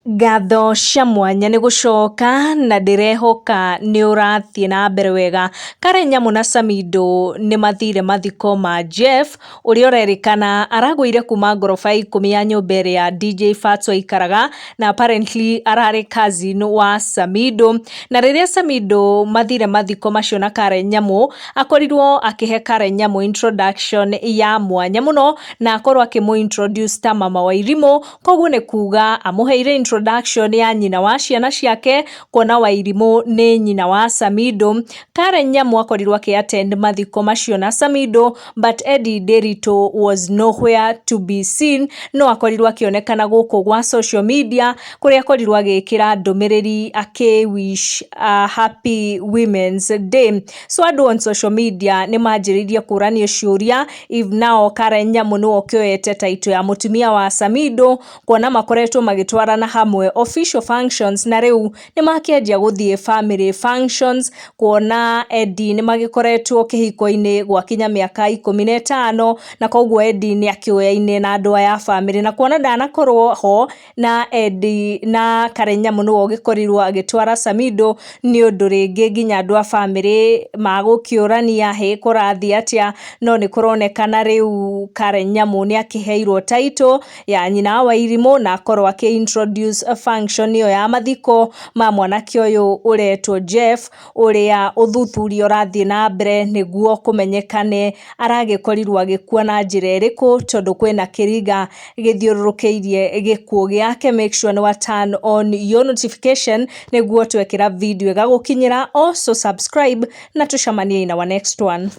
Ngatho cia mwanya nĩ gũcoka na ndĩrehoka nĩ ũrathiĩ na mbere wega. Karen Nyamu na Samido nĩ mathire mathiko ma Jeff ũrĩa ũrerĩkana aragũire kuma ngoroba ya 10 ya nyũmba ĩrĩa DJ Fatxo aikaraga na apparently ararĩ cousin wa Samido. Na rĩrĩa Samido mathire mathiko macio na Karen Nyamu, akorirwo akĩhe Karen Nyamu introduction ya mwanya mũno na akorwo akĩmũ introduce ta mama wa irimũ. Koguo nĩ kuga amũheire introduction ya nyina wa ciana ciake kuona Wairimũ nĩ nyina wa Samido. Karen Nyamu akorirwo akĩ attend mathiko macio na Samido, but Eddie Nderitu was nowhere to be seen, no akorirwo akĩonekana gũkũ gwa social media kũrĩa akorirwo agĩkĩra ndũmĩrĩri akĩ wish a happy Women's Day. So andũ on social media nĩ manjĩrĩirie kũrania ciũria if now Karen Nyamu nĩwe ũkĩoete title ya mũtumia wa Samido, kuona makoretwo magĩtwarana hamwe official functions na rĩu nĩ makĩanjia gũthiĩ family functions, kuona Eddie nĩ magĩkoretwo kĩhiko-inĩ gwakinya mĩaka 15, na koguo Eddie nĩ akĩũyaine na andũ aya a family, na kuona ndanakorwo ho na Eddie na Karen Nyamu nĩwe ũgĩkorirwo agĩtwara Samido, nĩ ũndũ rĩngĩ nginya andũ a family magũkĩũrania hĩ kũrathiĩ atĩa, no nĩ kũronekana rĩu Karen Nyamu nĩ akĩheirwo title ya nyina wa Wairimũ na akorwo akĩ introduce function ĩyo ya mathiko ma mwanake ũyũ ũretwo Jeff, ũrĩa ũthuthuria ũrathiĩ na mbere nĩguo kũmenyekane aragĩkorirwo agĩkua na njĩra ĩrĩkũ, tondũ kwĩna kĩriga gĩthiũrũrũkĩirie gĩkuũ gĩake. Make sure nĩ wa turn on your notification nĩguo twekĩra video ĩgagũkinyĩra. Also subscribe na tũcemanie in our next one.